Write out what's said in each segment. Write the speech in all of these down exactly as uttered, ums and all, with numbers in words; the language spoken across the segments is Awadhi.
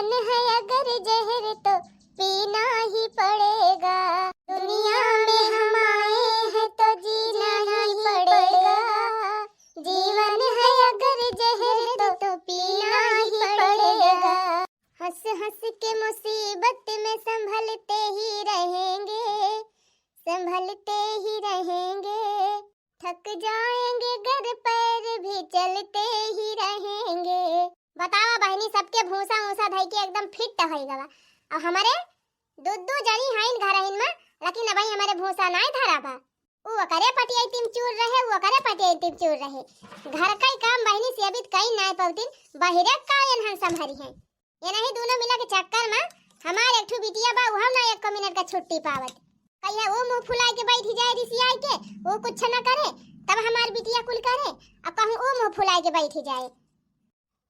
है अगर जहर तो पीना ही पड़ेगा। दुनिया में हम आए हैं तो जीना ही पड़ेगा। जीवन है अगर जहर तो, तो पीना ही पड़ेगा। हंस हंस के मुसीबत में संभलते ही रहेंगे, संभलते ही रहेंगे। थक जाएंगे गर पैर भी चलते ही रहेंगे। बतावा बहिनी, सबके भूसा ऊसा धइ के एकदम फिट होइ गवा। अब हमरे दू दू जनी हइन घरहिन में, लेकिन अबही हमरे भूसा नाहीं धरा बा। ऊ ओकरे पटियाई तिमचूर रहे, ऊ ओकरे पटियाई तिमचूर रहे। घर कइ काम बहिनी से अभी कइ नाहीं पउतिन, बहिरे का एनहन संभरी हैं। ये नहीं दूनो मिला के चक्कर में हमार एक ठू बिटिया बा, उहउ ना एको मिनट का छुट्टी पावत। कहिया वो मुँह फुलाए के बैठी जाए रिसियाए के, वो कुछ न करे, तब हमार बिटिया कुल करे, अब कहूँ वो मुँह फुलाए के बैठी जाए।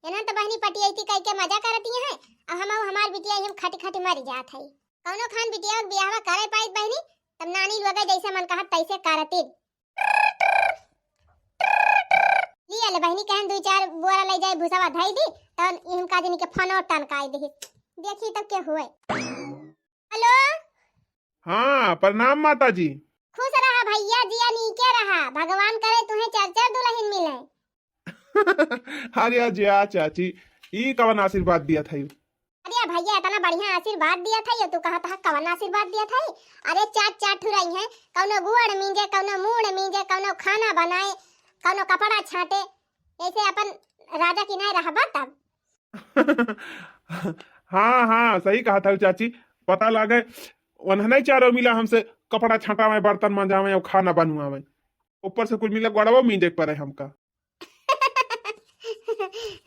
एनहन तो बहिनी पटियैती कइ के मजा करती हैं, अब हम हमार बिटिया हम खट खट मर जात है। कउनो खान बिटिया के बियाहवा करे पाइत बहिनी, तब नानी लोग जैसे मन कहत तैसे करती। लिया ले बहिनी, कहन दुइ चार बोरा लइ जाए भूसावा धइ दी, तब इहम का जनी के फोनो टनकाइ दी। देखी तब के हुए। हेलो। हाँ, प्रणाम माता जी। खुश रहा भइया, जिया नीके रहा, भगवान करे तुहें चार चार दुलहिन मिले। अरे जिया चाची, ई कवन आशीर्वाद दिया थई? अरे भइया, इतना बढ़िया आशीर्वाद दिया थई, तू कहत ह कवन आशीर्वाद दिया थई? अरे चार चार ठुरई हैं, कउनो गुड़ मींजे, कउनो मूड़ मींजे, कउनो खाना बनाए, कउनो कपड़ा छाटे, ऐसे अपन राजा की नाहीं रहबा तब। हाँ हाँ, सही कहत हउ चाची, पता लागे उन्हने चारो मिला हमसे कपड़ा छाटावे, बर्तन मंजावे अउर खाना बनवावे, ऊपर से कुल मिला गोड़वो मींजे के परे हमका।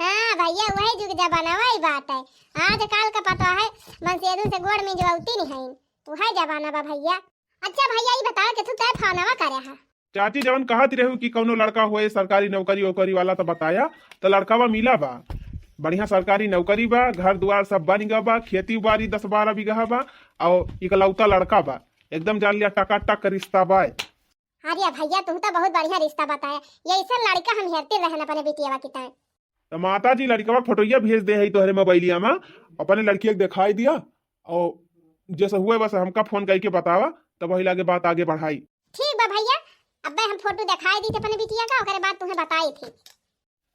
हाँ भइया, वही जुग जमाना वही बात है। आजकल का पता है, मनसेधू से गोड़ मींजवती नहीं है, वही जमाना बा भइया। अच्छा भइया, ई बताओ कि तू तय फोनवा करे हा? चाची, जवन कहत रहू कि कउनो लड़का होए, सरकारी नौकरी वोकरी वाला, तो बताया, तो लड़कावा मिला बा, बढ़िया सरकारी नौकरी बा, घर दुआर सब बन गवा बा, खेती बाड़ी दस बारह बीघा बा, अउर इकलौता लड़का बा, एकदम जान लिया टकाटक रिश्ता बा। अरे भइया, तुम तो बहुत बढ़िया रिश्ता बताया, ये ऐसा लड़का हम हेरते रहन अपने बिटियावा की ताई। तो माता जी, लड़कवा फोटोइया भेज दे है तोहरे मोबाइलिया में, अपने लड़किया के दिखाई दिया, अउर जैसे हुए बस हमका फोन करके बतावा, तब वही लागे बात आगे बढ़ाई। ठीक बा भइया, अब्बे हम फोटो दिखाई दी थे अपने बिटिया का, ओकरे बाद तुम्हें बताई थी।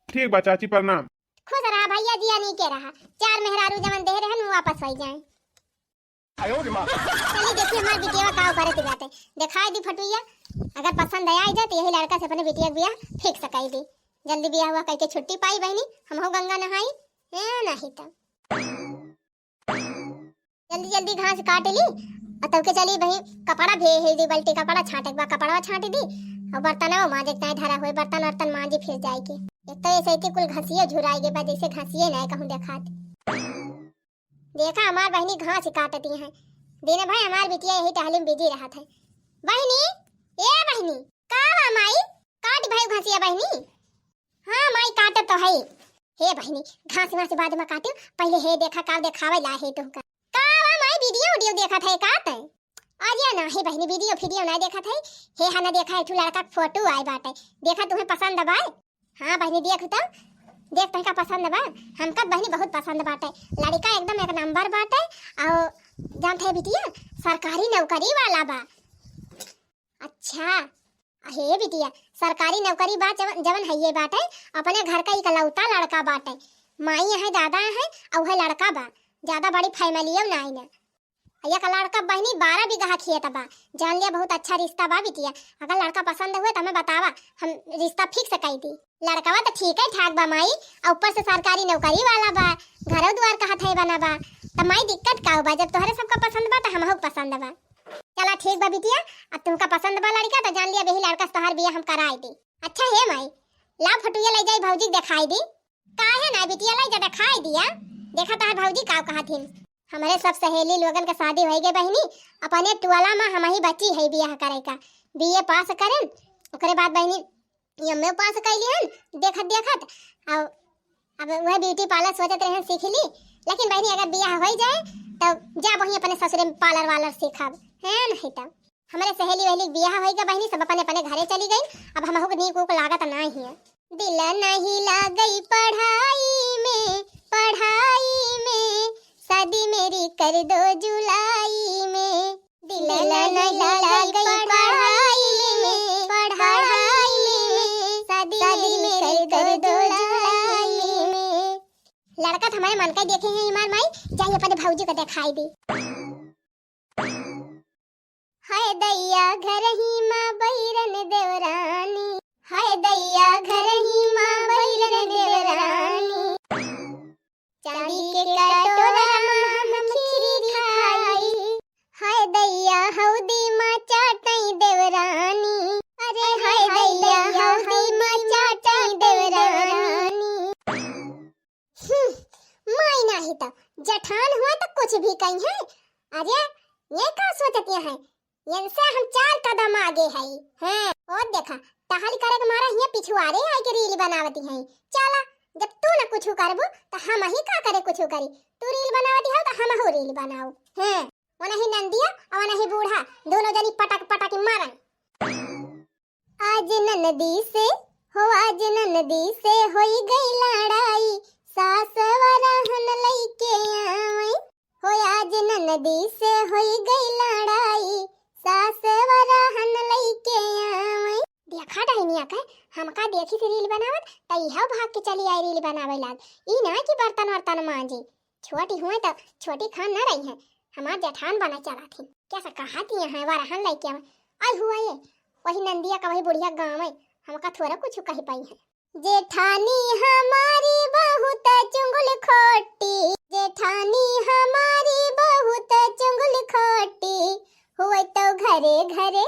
ठीक बा चाची, प्रणाम। खुश रहा भइया, जिया नीके रहा, चार मेहरारू जवन दे रहन वो वापस हो जाए। चली देखी हमार बिटिया का करे के बाटे, दिखाई दी फोटोइया, अगर पसंद आई जाए तो यही लड़का से अपने बिटिया के बियाह fix कई दी। जल्दी बियाह हुआ कई के छुट्टी पाई बहिनी, हम हो गंगा नहाई। ए नहीं तो जल्दी जल्दी घास काट ली अउर तब के चली बही कपड़ा भेज दी, बल्टी कपड़ा छाटे के बा, कपड़ा छाट दी अउर बर्तनवा मांजे के ताई धरा हुए, बर्तन वर्तन मांजी फिर जाए के। एक तो ऐसे इतनी कुल घसिये झुराई गए बा, जैसे घसिये नहीं कहूँ देखात। देखा हमार बहिनी घास काटती हैं, दिन भर हमार बिटिया यही टहली में busy रहत है। बहिनी, ए बहिनी, का बा माई? काट भई घसिया बहिनी। हाँ माई, काटत तो है। हे बहिनी, घास वास बाद में काटियो, पहिले हे देखा का देखावे ला है तुमका। का बा माई, video उडियो देखत है का तै? अरे ना हे बहिनी, video फिडियो ना देखत है। हे हा ना देखा, एक ठो लड़का के फोटो आए बाटे, देखा तुम्हें पसंद बा? हाँ बहिनी, देख तो, देख तोहका पसंद बा? हमका बहिनी बहुत पसंद बाटे, लड़का एकदम एक नंबर बाटे। अउर जानत है बिटिया, सरकारी नौकरी वाला बा। अच्छा, हे बिटिया, सरकारी नौकरी बा जवन, जवन हइये बाटे, अपने घर का इकलौता लड़का बाटे, माई है दादा है, अउर है लड़का बा, ज्यादा बड़ी family ना आई ना। एक लड़का बहिनी बारह बीघा खेत बा, जान लिया बहुत अच्छा रिश्ता बा बिटिया, अगर लड़का पसंद हुए तो हमें बतावा, हम रिश्ता fix कई दी। लड़कवा तो ठीक है ठाक बा माई, अउर ऊपर से सरकारी नौकरी वाला बा, घरो दुआर कहत है बना बा, तो माई दिक्कत का बा, जब तोहरे सबका पसंद बा तो हमहू के पसंद बा। चला ठीक बा बिटिया, अब तुमका पसंद बा लड़का तो जान लिया यही लड़का से तोहार बियाह हम कराई दी। अच्छा हे माई, ला फोटुया ले जाई भौजी के देखाई दी। काहे ना बिटिया, लाई जा देखाई दिया, देखा तोहार भौजी का कहत हिन। हमरे सब सहेली लोगन के शादी होइ गए बहिनी, अपने टोला में हमही बची है बियाह करे का। बीए पास करेन, ओकरे बाद बहिनी एमए पास कैली हन, देखत देखत। अब, अब वह beauty parlour सोचत रहन सीख ली, लेकिन बहिनी अगर बियाह होइ जाए तो जा वहीं अपने ससुरे में parlour वालर सीखब, है नहीं तब। हमरे सहेली वहेली के बियाह होई गए बहिनी, सब अपने अपने घरे चली गई। अब हमहू के नीक उक लागत नाही है। दिल नहीं लागई पढ़ाई में, पढ़ाई में, शादी मेरी कर दो जुलाई में, दिल नहीं लगी पढ़ाई में, पढ़ाई में, शादी मेरी कर दो जुलाई में। लड़का तो हमारे मन का देखे हैं हमार माई, जाई अपने भौजी को दिखाई दी। हाय दैया घर ही माँ बैरन देवरानी, हाय दैया घर ही माँ बैरन देवरानी। चांदी के कटोरा में हम खीरी खाई, हाय दैया हौदी माँ चाटई देवरानी। अरे हाय दैया हौदी माँ चाटई देवरानी। हम्म, माई नाही तो जेठान हुआ तो कुछ भी कही है। अरे ये का सोचती है, इनसे हम चार कदम आगे है। हाँ, और देखा, टहल करे के मारा हिया पिछुआरे आई के रील बनावती है। चला, जब तू ना कुछ करबू तो हम ही का करे कुछ करी। तू रील बनावती हो तो हम हो रील बनाओ। हाँ, वनही नंदिया और वनही बूढ़ा दोनों जनी पटक पटक मारन। आज ननदी से, हो आज ननदी से होई गई लड़ाई, सास वराहन लइके आवई। हो आज ननदी से होई गई लड़ाई, सास वराहन लइके आवई। देखा डहनिया के, हमका देखी से रील बनावत, त इहो भाग के चली आई रील बनावे लाग। ई ना कि बर्तन वर्तन मांजी। छोटी हुए तो छोटी खान ना रही है, हमार जेठान बना चला थी। कैसा कहा दिया है वराहन लइके आवई। आई हुआ ये, वही नंदिया का वही बुढ़िया गाँव है, हमका थोड़ा कुछ कही पाई है। जेठानी हमारी बहुत चुंगल खोटी, जेठानी हमारी बहुत चुंगल खोटी, हुए तो घरे घरे,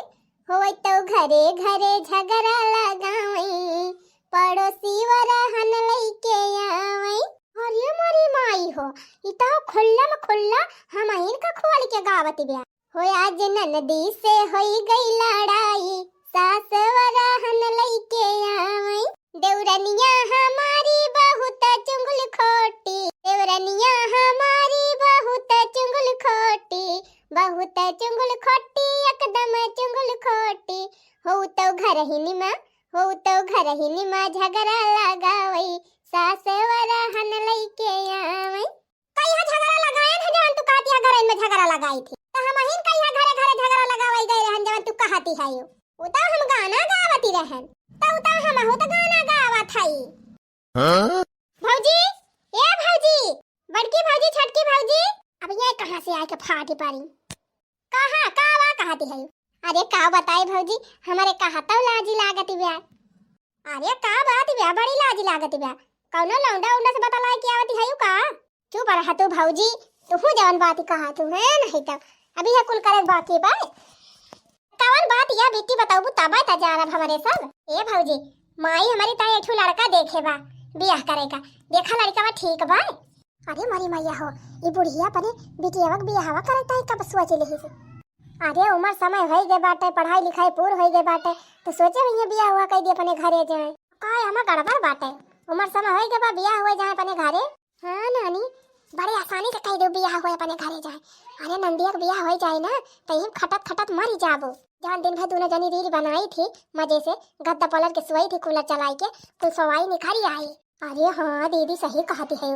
हुए तो घरे घरे झगड़ा लगावई, पड़ोसी वराहन लइके आवई। अरे मोरी माई हो, ई तो खुल्ला में खुल्ला हमहिन का खोल के गावत बिया। हो आज ननदी से होई गई लड़ाई, सास वराहन लइके आवई। देवरनिया हमारी बहुत चुंगल खोटी, देवरनिया हमारी बहुत चुंगल खोटी, बहुत चुंगल खोटी, एकदम चुंगल खोटी। हो तो घर ही निमा, हो तो घर ही निमा झगड़ा लगावई, सास वराहन लइके आवई। कहिया झगड़ा लगायन है जवन तू कहती है घरन में झगड़ा लगाई थी। त हमहिन कहिया घरे घरे झगड़ा लगावई गए रहन जवन तू कहती है यू। उ त हम गाना गावती रहन। त उ त हमहू त गाना गावत हई। हाँ? भौजी, ए भौजी, बड़की भौजी, छोटकी भौजी, अब ये कहाँ से आके फाटी पड़ी? कहाँ, का बा कहती है? अरे का बताई भौजी, हमारे कहा तो लाजी लागत बा। अरे का बात बा, बड़ी लाजी लागत बा। कौनो लौंडा उंडा से बतलाए के आवती है का? चुप रह तू भौजी, तू जवन बात कहा तू है नहीं तो अभी है कुल करे बाकी बा। कवन बात या बिट्टी बताबू तबे त जानब हमरे सब। ए भौजी, माई हमारी ताई एक ठो लड़का देखे बा बियाह करे का। देखा लड़का बा ठीक बा। अरे मोरी मैया हो, ई बुढ़िया अपने बिटियावा के बियाहवा करे ताई कब सोच लेही से। अरे उमर समय होई गए बाटे, पढ़ाई लिखाई पूर होई गए बाटे, तो सोचे हुई बियाह हुआ कह दी अपने घरे जाए। काय हमें गड़बड़ बाटे, उमर समय होई गए बा बियाह हुआ जाए अपने घरे। हाँ नानी, बड़े आसानी से कह दो बियाह हुआ अपने घरे जाए। अरे नंदिया के बियाह होई जाए ना, तो हम खटत खटत मरी जाबो। जहाँ दिन भर दोनों जनी रील बनाई थी, मजे से गद्दा पलट के सोई थी कूलर चलाई के, कुल सवाई निखरी आई। अरे हाँ दीदी, सही कहती है,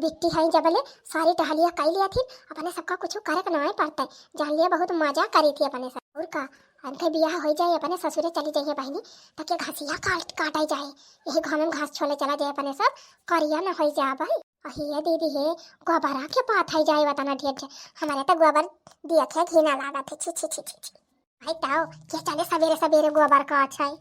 बिट्टी है जबले सारी टहलिया कई लिया थी, अपने सबका कुछ करे के नाई पड़ते, जान लिया बहुत मजा करी थी अपने सब। और का, अनके बियाह हो जाए, अपने ससुरे चली जाइए बहनी, ताकि घासिया काट काटा जाए, यही घाम में घास छोले चला जाए अपने सब, करिया न हो जाए भाई। अहिए दीदी हे, गोबरा के पात है जाए वतना ढेर ढेर, हमारे तो गोबर दिया थे घिना लागत है, छी छी छी छी छी। भाई ताओ, के चले सबेरे सबेरे गोबर काट है।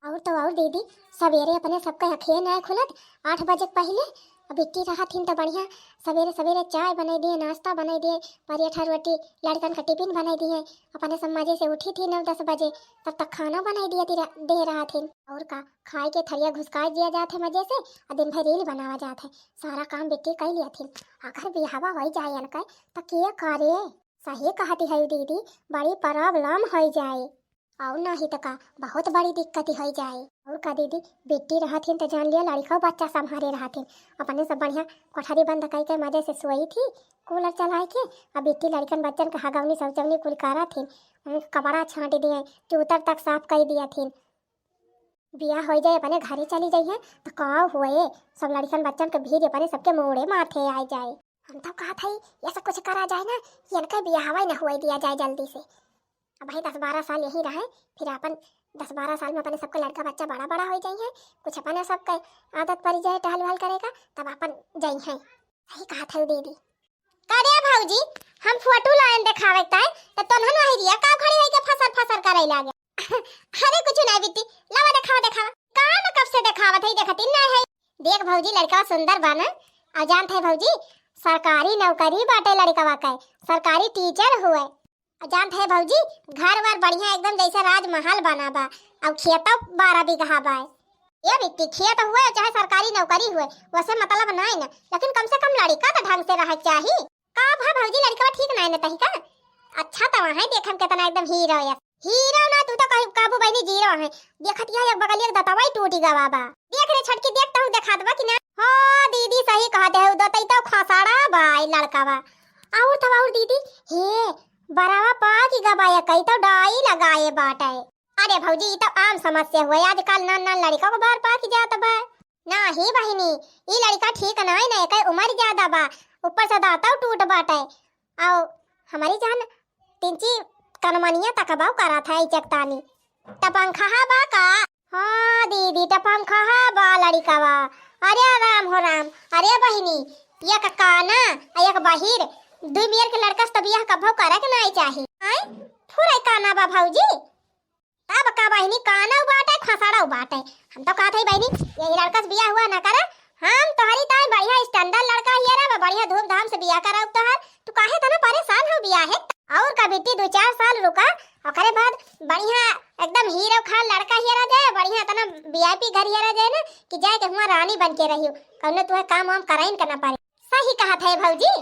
और तो और दीदी, सबेरे अपने सबके अखिए ना खुलत, आठ बजे के पहिले बिट्टी रहत हिन तो बढ़िया सबेरे सबेरे चाय बनाई दिए, नाश्ता बनाई दिए, परेठा रोटी, लड़कन का टिफिन बनाई दिए। अपने सब मजे से उठी थी नौ दस बजे, तब तक खाना बनाई दिए ती-, दे रहत हिन। और का, खाए के थरिया घुसकाई दिया जात है मजे से, और दिन भर रील बनावा जात है। सारा काम बिट्टी कर लिया थी। अगर बिहावा हो जाए अनकर, तो के करे? सही कहती है दीदी, बड़ी प्रॉब्लम हो जाए। और नाही तो का, बहुत बड़ी दिक्कत हो जाए। और का दीदी, बिट्टी रहत हिन तो जान लिया लड़का बच्चा संभारे रहत हिन। अपने सब बढ़िया कोठरी बंद कई के मजे से सोई थी, कूलर चलाए के। अब बिट्टी लड़कन बच्चन के हगौनी शौचौनी कुल करत हिन, उनके कपड़ा छांट दिए, जूतर तक साफ कर दिया थी। बियाह हो जाए, अपने घरे चली जाइए, तो का हुए, सब लड़कन बच्चन के भीड़ अपने सबके मोड़े माथे आ जाए। हम तो कहत हई, ये सब कुछ करा जाए ना, ये इनका बियाहवा ही ना हुए दिया जाए जल्दी से। अब भाई दस बारह साल यही रहे, फिर अपन दस बारह साल में अपने सबके लड़का बच्चा बड़ा बड़ा हो जाइए, कुछ अपने सबके आदत पड़ जाए टहल वहल करे का, तब अपन जाइए। सही कहत है दीदी। करे भौजी, हम फोटो लाइन देखावे के ताई, त तोनहन वही रिया का खड़ी होई के फसर फसर करे लागे। अरे कुछ नहीं बिट्टी, लावा देखावा देखावा। का न कब से देखावत है, देखती नहीं है। देख भौजी, लड़का सुंदर बा ना। और जानत है भौजी, सरकारी नौकरी बाटे लड़कवा के, सरकारी टीचर हुए। और जानत है भौजी, घर वर बढ़िया एकदम जैसे राजमहल बना बा। और खेतो बारह बीघा बा। ये बिट्टी, खेत हुए चाहे सरकारी नौकरी हुए, वैसे मतलब नहीं ना, लेकिन कम से कम लड़का तो ढंग से रहे चाही। का भा भौजी, लड़कवा ठीक नहीं ना तही का? अच्छा तो वहाँ देखम कितना एकदम हीरो है। हीरो ना, तू तो कहीं काबू बहनी जीरो है। देखत यह एक बगलिया के दतवा ही टूटी गवा बा। देख रे छटकी, देख तहु देखात बा कि ना? हाँ दीदी, सही कहत है, दतई तो खसड़ा बा ई लड़कवा। और तो और दीदी, हे बरावा पाकी गवा, ये कई तो डाई लगाए बाटे। अरे भौजी, ई तो आम समस्या हुए, आजकल नान नान लड़का को बार पाकी जात बा। नाही बहिनी, ई लड़का ठीक नाई ना, एकर उम्र ज्यादा बा, ऊपर से दांतौ टूट बाटे। आओ हमारी जान, तिनची कनमनिया तकबौ करत है इचकतानी। टपंखहा बा का? हाँ दीदी, टपंखहा बा लड़िकवा। अरे राम हो राम, अरे बहिनी, एक काना आ एक बहिर, दुई मेर के लड़का से तो बियाह कभौ करे के नाई चाही। आय, फुरै काना बा भौजी। तब का बहिनी, कानौ बाटे, खसड़ौ बाटे। हम तो कहत हई बहिनी, यही लड़का से बियाह हुआ ना करा। हम तोहरी ताई बढ़िया standard लड़का हियरा बा, बढ़िया धूमधाम से बियाह कराउब तोहार। तू काहे इतना परेशान हो बियाह है? और का बिट्टी, दो चार साल रुका, ओकरे बाद बढ़िया एकदम हीरो खान लड़का हियरा जाए, बढ़िया इतना VIP घर हियरा जाए ना कि जाए के हुआ रानी बन के रहियो, कौनो तुहे काम वाम कराइन के ना पड़े। सही कहत है भौजी।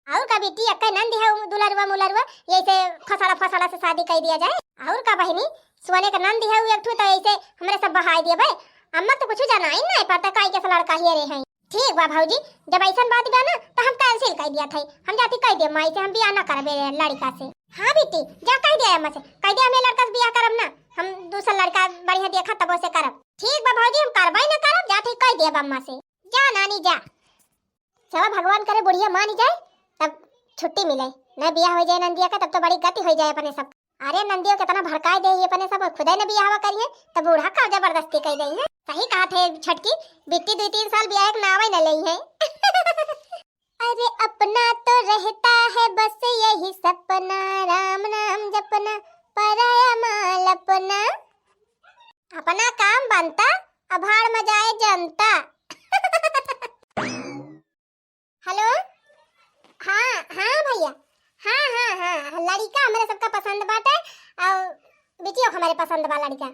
और का बिट्टी, अक्के नंद है उ दुलरुआ मुलरुआ, यही से फसड़ा फसड़ा से शादी कर दिया जाए। और का बहिनी, सोने का नंद है उ एक ठो, तो यही से हमरे सब बहाई दिए भाई। अम्मा तो कुछ जाना ही नहीं पड़ता, काई के से लड़का हियरे हैं। ठीक बा भौजी, जब ऐसन बात बा ना, तो हम cancel कर दिया था, हम जाती कह दे माई से, हम बियाह ना करबे लड़का से। हाँ बिट्टी, जा कह दे अम्मा से, कह दे हमें लड़का से बियाह करब ना, हम दूसरा लड़का बढ़िया देखा तब से करब। ठीक बा भौजी, हम करबे ना करब, जाती कह दे अम्मा से। जा नानी जा। चला भगवान करे बुढ़िया मान जाए, तब छुट्टी मिले, न बियाह हो जाए नंदिया का, तब तो बड़ी गति हो जाए अपने सब। अरे नंदियो कितना भड़काए दे ही अपने सब, खुदे न बियाहवा करिए, तब बूढ़ा का जबरदस्ती कर दई है। सही कहा थे छटकी, बिट्टी दो तीन साल बियाह के नावे न लेई है। अरे अपना तो रहता है बस यही सपना, राम नाम जपना, पराया माल अपना। अपना काम बनता, अभाड़ में जाए जनता। हेलो, हाँ, हाँ भैया, हाँ, हाँ, हाँ, लड़िका हमरे सबका पसंद बाटे, और बिटियो हमरे पसंद बा लड़िका।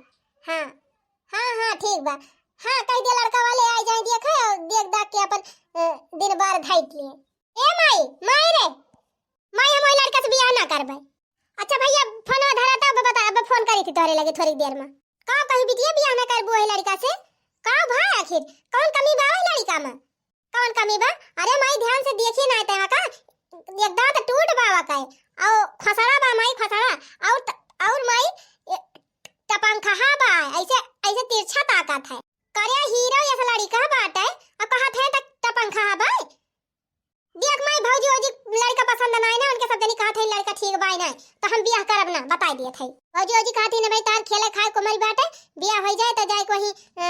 हाँ, हाँ, हाँ, ठीक बा। हाँ, कह दिया लड़का वाले आ जाए, देखे, और देख दाख के अपन, अ, दिन बार धाई लिए। ए माई, माई रे, माई, हम ओई लड़का से बियाह ना करबे। अच्छा भैया, फोन धरा था, अब बता, अब फोन करी थी तोहरे लगे थोड़ी देर में। का कही बिटिया, बियाह ना करबू ओही लड़का से? का भा आखिर? कौन कमी बा ओही लड़का में? कौन कमी बा? अरे माई, ध्यान से देखी ना, ते का एक दांत टूट बा का, और खसड़ा बा माई, खसड़ा, और त-, और माई, ए, टपंखहा बा, ऐसे, ऐसे तिरछा ताकत है। करे हीरो ऐसा लड़का बाटे, और कहत है त-, टपंखहा बा। देख माई, भौजी ओजी लड़का पसंद नाई ना, उनके सब जनी कहत है लड़का ठीक बाई ना, तो हम बियाह करब ना, बताई दिए थे। भौजी ओजी कहत है ना भाई, तार खेले खाए को मरी बाटे, बियाह हो जाए तो जाए कोई, अ,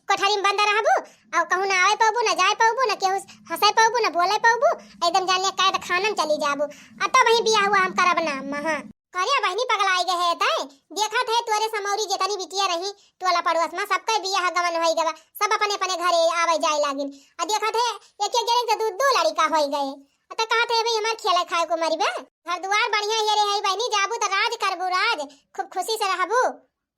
कोठरी में बंद रहबू, और कहूँ ना आवे पाबू, ना जाए पाबू, ना केहू हंसे पाबू, ना बोले पाबू, एकदम जाने कैद खाना में चली जाबू। आ तो वही बियाह हुआ हम करब ना, महा। करे बहिनी पगलाई गए है तय, देखत है तोरे समौरी जितनी बिटिया रही, टोला पड़ोस में सबके बियाह गवन होई गवा, सब अपने अपने घरे आवे जाए लागिन। आ देखत है एक एक जने के दू दू लड़िका होई गए। आ त कहत है भाई हमार खेले खाए को मरी बा, घर दुआर बढ़िया हेरे है बहिनी, जाबू त राज करबू राज, खूब खुशी से रहबू,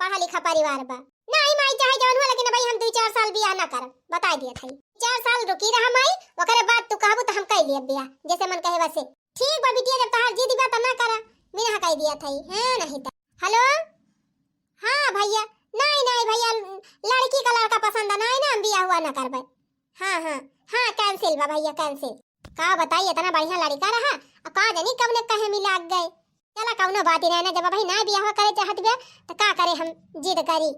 पढ़ा लिखा परिवार बा। नहीं माई चाहे जवन हो, लेकिन भाई हम दो चार साल बियाह ना करब, बताई दिया था। चार साल रुकी रहा माई, ओकरे बाद तू कहबू त हम कई लियब बियाह, जैसे मन कहे वैसे। ठीक बा बिटिया, जब तहार जिद बा त ना करा, बिना कई दिया था, हाँ नहीं त। हेलो, हाँ भैया, नहीं, नहीं भैया, लड़की का लड़का पसंद नहीं ना, हम बियाह हुआ ना करबे। हाँ, हाँ, हाँ, cancel बा भैया, cancel। का बताई, इतना बढ़िया लड़का रहा, अब का जानी कब ने कहे मिला गए। चला, कौनो बात ही नहीं ना, जब भाई ना बियाह करे चाहत बे, तो का करे, हम जिद करी।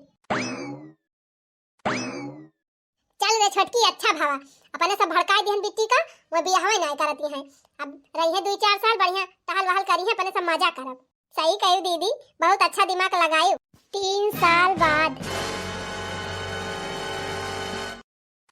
चल रे छोटकी, अच्छा भवा, अपने सब भड़काए दिहन बिट्टी का, वो बियाहवे नाय करती हैं। अब रही है दुई चार साल बढ़िया टहल वहल करी है, अपने सब मजा करब। सही कही दीदी, बहुत अच्छा दिमाग लगायू। तीन साल बाद।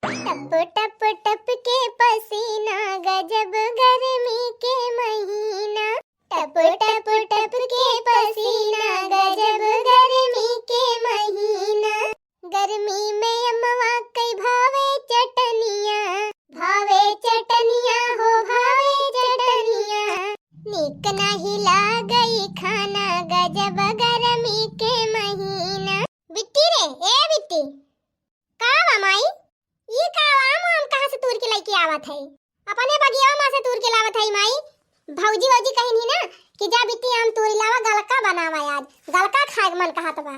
टप टप टप के पसीना, गजब गर्मी के महीना। टप टप टप के पसीना, गजब गर्मी के महीना। गर्मी में अमवा कई भावे चटनिया, भावे चटनिया हो भावे चटनिया। निक नाही लागई खाना, गजब गर्मी के महीना। बिट्टी रे, ए बिट्टी, का बा माई? ई का आम, आम कहाँ से तूर के लइके आवत है? अपने बगियावा मा से तूर के लावत है माई। भौजी, भौजी कहिन ही ना कि जा बिट्टी आम तूरी लावा, गलका बनावा आज, गलका खाए के मन कहत बा।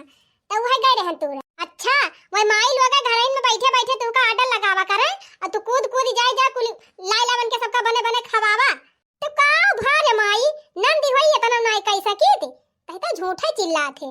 त उहे गए रहन तूरे। अच्छा, वही माई लोग घरइन में बैठे बैठे तुका order लगावा करे, और तू कूद कूद जाए जा कुल लाई लावन के सबका बने बने खवावा। तो का भा रे माई, नंदी होई इतना नाई कई सकी थी, कही तो झूठे चिल्लात है।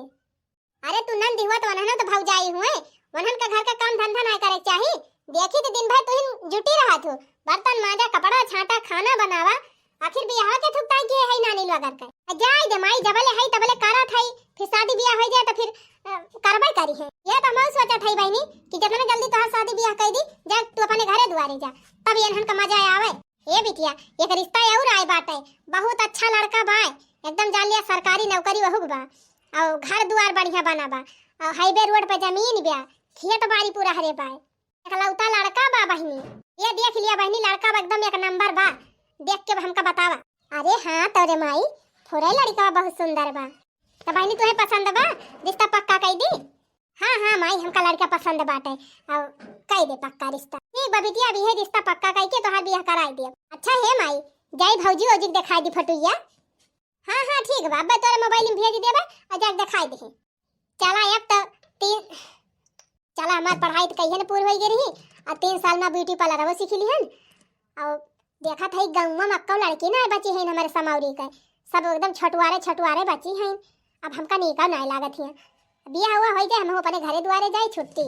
अरे तू नंदी हुआ तो वनहनो तो भौजाई हुए, वनहन का घर का काम धंधा नाय करे के चाही। देखी तो दिन भर तू ही जुटी रहत हो, बर्तन मांजा, कपड़ा छांटा, खाना बनावा, आखिर बियाह के थुकताई किए है नानी लोग के। आ जाए दे माई, जबले है तबले करत है, फिर शादी बियाह हो जाए तो फिर अ, करबे करी है। ये तो हम सोचत है बहनी कि जितना जल्दी तोहार शादी बियाह कर दी, जा तू अपने घरे दुआरे जा, तब ये इनहन का मजा आवे। ए बिटिया, एक रिश्ता और आए बाटे, बहुत अच्छा लड़का बाय, एकदम जान लिया सरकारी नौकरी वहू के बा, और घर दुआर बढ़िया बना बा, और highway road पे जमीन बा, खेत बाड़ी पूरा हरे बाय, एकलौता लड़का बा बहिनी। ये देख लिया बहिनी, लड़का बा एकदम एक नंबर बा, देख के हमका बतावा। अरे हाँ तोरे माई, थोड़े लड़का बहुत सुंदर बा। तो बहिनी तुहे पसंद बा, रिश्ता पक्का कई दी? हाँ, हाँ माई, हमका लड़का पसंद बाटे, और कई दे पक्का रिश्ता। ठीक बा बिटिया, अब इहे रिश्ता पक्का कई के तोहार बियाह कराई दियब। अच्छा हे माई, जाई भौजी ओजी के देखाई दी फोटुइया। हाँ, हाँ ठीक बा, अब्बे तोरे mobile में भेज देबे और जाके देखाई दे। चला अब तो तीन, चला हमार पढ़ाई तो कहिए न पूरी होई गई रही, और तीन साल में beauty parlour वो सीख लिहन, और देखत है, गौवा में अक्को लड़की ना बची है हमारे समौरी के, सब एकदम छटुआरे छटुआरे बची हैं। अब हमका नीका नाय लागत हिया। बियाह हुआ होई जाए, हम अपने घरे दुआरे जाए, छुट्टी।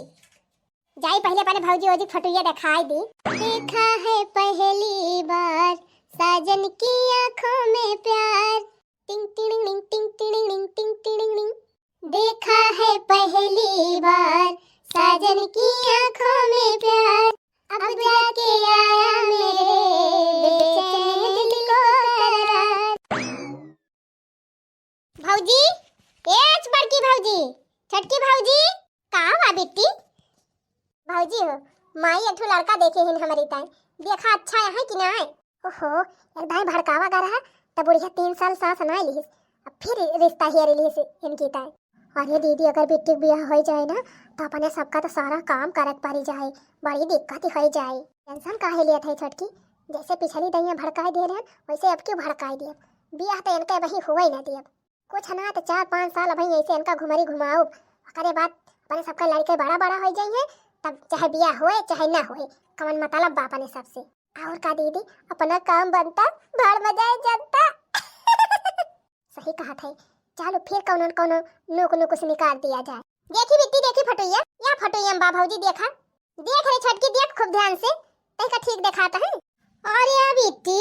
जाई पहले अपने भौजी ओजी फोटुइया देखाई दी। देखा है पहली बार साजन की आंखों में प्यार, टिंग टिड़िंग टिंग टिड़िंग टिंग टिड़िंग। देखा है पहली बार साजन की आंखों में प्यार, अब जाके आया मेरे बेचैन दिल को करार। भौजी, ए बड़की भौजी, छोटकी भौजी, का हुआ बिट्टी? भौजी हो, माई एक ठो लड़का देखे हिन हमरी ताई, देखा अच्छा है कि ना है? ओहो, एक दाई भड़कावा गा रहा, तब बुढ़िया तीन साल सास ना लिहिस, अब फिर रिश्ता हेर लिहिस इनकी ताई। अरे दीदी, अगर बिट्टी के बियाह हो जाए ना, तो अपने सबका तो सारा काम करे के पड़ी जाए, बड़ी दिक्कत हो जाए। Tension काहे लिया था छोटकी, जैसे पिछली दइया भड़काए दे रहन, वैसे अब क्यों भड़काए दिया? बियाह तो इनके वही हुए ना दिया। कुछ ना तो चार पाँच साल अबही ऐसे इनका घुमरी घुमाउब, ओकरे बाद अपने सबका लड़के बड़ा बड़ा हो जाइए, तब चाहे बियाह होए चाहे ना होए, कवन मतलब बा अपने सबसे। और का दीदी, अपना काम बनता, भाड़ में जाए जनता। सही कहा था, चलो फिर कौनो न कौनो नोक नुकुस निकाल दिया जाए। देखी बिट्टी, देखी फोटोइया, या फोटोइया में बा भौजी, देखा, देख रे छोटकी, देख खूब ध्यान से, तैका ठीक देखाता है। अरे बिट्टी,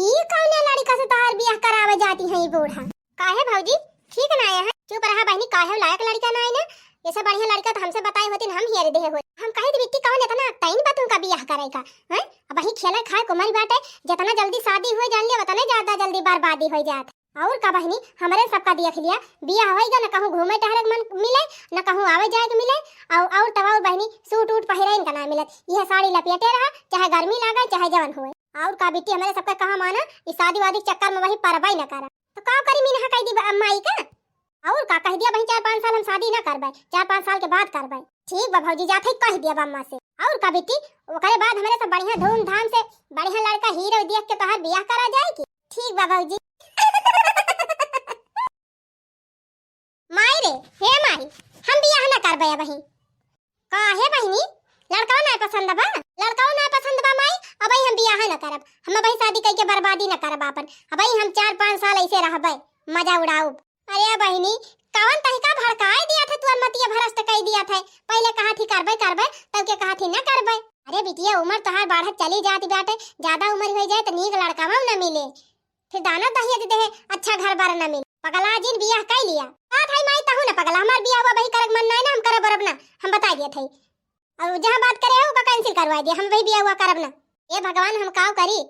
ई कौने लड़का से तोहार बियाह करावे जाती है ई बूढ़ा? काहे भौजी, ठीक ना आया है? चुप रहा बहनी, काहे लायक लड़का ना आए ना? ऐसे बढ़िया लड़का तो हमसे बताए होती ना, हम हेर देहे होती। हम कहे थी बिट्टी कौन इतना टाइम बा तुमका बियाह करे का, हैं? अब वही खेले खाए के उम्र बाटे, जितना जल्दी शादी हुए जान लिया, उतने ज्यादा जल्दी बर्बादी हो जात। और का बहनी, हमरे सबका देख लिया, बियाह होइगा, न कहूँ घूमे टहरे के मन मिले, न कहूँ आवे जाए के मिले, और, और तब और बहनी सूट उट पहिरे इनका ना मिलत, यह साड़ी लपेटे रहा, चाहे गर्मी लागे, चाहे जवन हुए। और का बिट्टी, हमरे सबका कहा माना, इस शादी वादी के चक्कर में वही परबई न करा। तो का करी, मिनहा कह दी बा-, माई का? और का कह दिया, वही चार पाँच साल हम शादी ना करबे, चार पाँच साल के बाद करबे। ठीक बा भौजी, जात है कह दिया अम्मा से। और का बिट्टी, ओकरे बाद हमरे सब बढ़िया धूमधाम से बढ़िया लड़का हीरो देख के तोहार बियाह करा जाए की? ठीक बा भौजी। माई रे, हे माई, हम बियाह ना करबे अबही। काहे बहिनी, लड़कवा ना पसंद बा? लड़कवा ना पसंद बा माई, अबही हम बियाह ना करब। हम अबही शादी कइके बर्बादी ना करब आपन। अबही हम चार पाँच साल ऐसे रहबे, मजा उड़ाउब। अरे बहिनी, कवन तहिका भड़काए दिया था तू मतिया भ्रष्ट कइ दिया थे। पहिले कहा थी करबे करबे, तब के कहा थी न करबे। अरे बिटिया, उमर तोहार बढ़त चली जात बाटे, ज्यादा उमर होइ जाए त नीक लड़कावा न मिले, फिर दाना दहेज देहे, अच्छा घर बार न मिले। पगला जिन, बियाह कइ लिया। का थाई माई, तहू न पगला, हमार बियाह हुआ बही करक मन नाई ना, हम करब बरब ना, हम बताइ दिया थाई। अब जहाँ बात करे हो, ओका cancel करवाइ दिया, हम वही बियाह हुआ करब ना। ए भगवान, हम काव करी?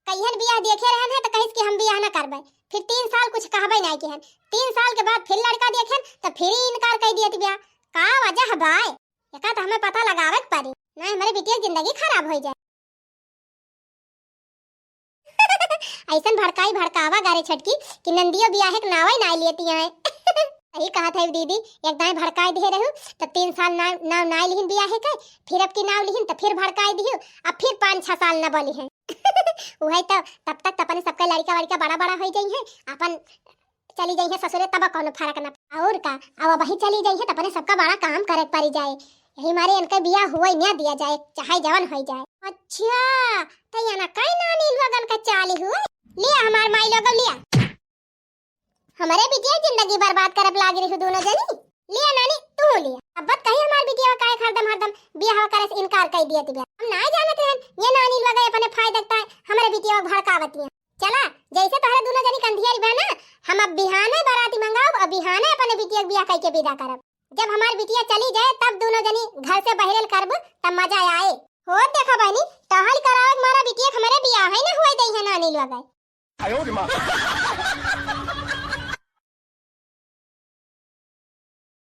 कहियन बियाह देखे रहन है त कहिस कि हम बियाह न करबे, फिर तीन साल कुछ कहबे नाई किहन। तीन साल के बाद फिर लड़का देखेन त फिर ही इनकार कइ दियत बिया। का वजह बाय? एका त हमें पता लगावे के पड़ी, नाई हमरे बिटिया के जिंदगी खराब होइ जाए। ऐसन भड़काई भड़कावा गारे छटकी कि नंदियो बियाहे के नावे नाई लेती आए। सही कहा था दीदी, एक दाएं भड़काई दे रहू त तीन साल नाव, नाव नाई लिहिन बियाहे के, फिर अब की नाव लिहिन त फिर भड़काई दिहू, अब फिर पाँच छह साल न बोली है। उहे तो, तब तक त अपने सबका लड़का वड़का बड़ा बड़ा होइ जाई है, अपन चली जाई है ससुरे, तब कौनो फर्क न। और का, अब वही चली जाई है त अपने सबका बड़ा काम करे के पड़ी जाए। यही मारे इनका बियाह हुए न दिया जाए, चाहे जवन होइ जाए। अच्छा, त यहाँ कई नानी लोगन का चाली हुए। लिया हमार माई लोगन लिया। हमरे बिटिया के जिंदगी बर्बाद करब लागी रही दोनों जनी। लिया नानी, तू लिया। अब बत कही हमार बिटिया काहे हरदम हरदम बियाह करे से इनकार कइ दिया तिबिया। हम ना जानत रहन, ये नानी लोग अपने फायदा तय हमरे बिटिया के भड़कावतिया। चला, जैसे तोहरे दोनों जनी कंधियारी बा ना, हम अब बिहाने बाराती मंगाउब, अब बिहाने अपने बिटिया के बियाह कइके विदा करब। जब हमार बिटिया चली जाए, तब दोनों जनी घर से बहिरेल करब, तब मजा आए। हो देखा बहनी, टहल करावे के मारा बिटिया के हमरे बियाह ही ना हुए दई है नानी लोग।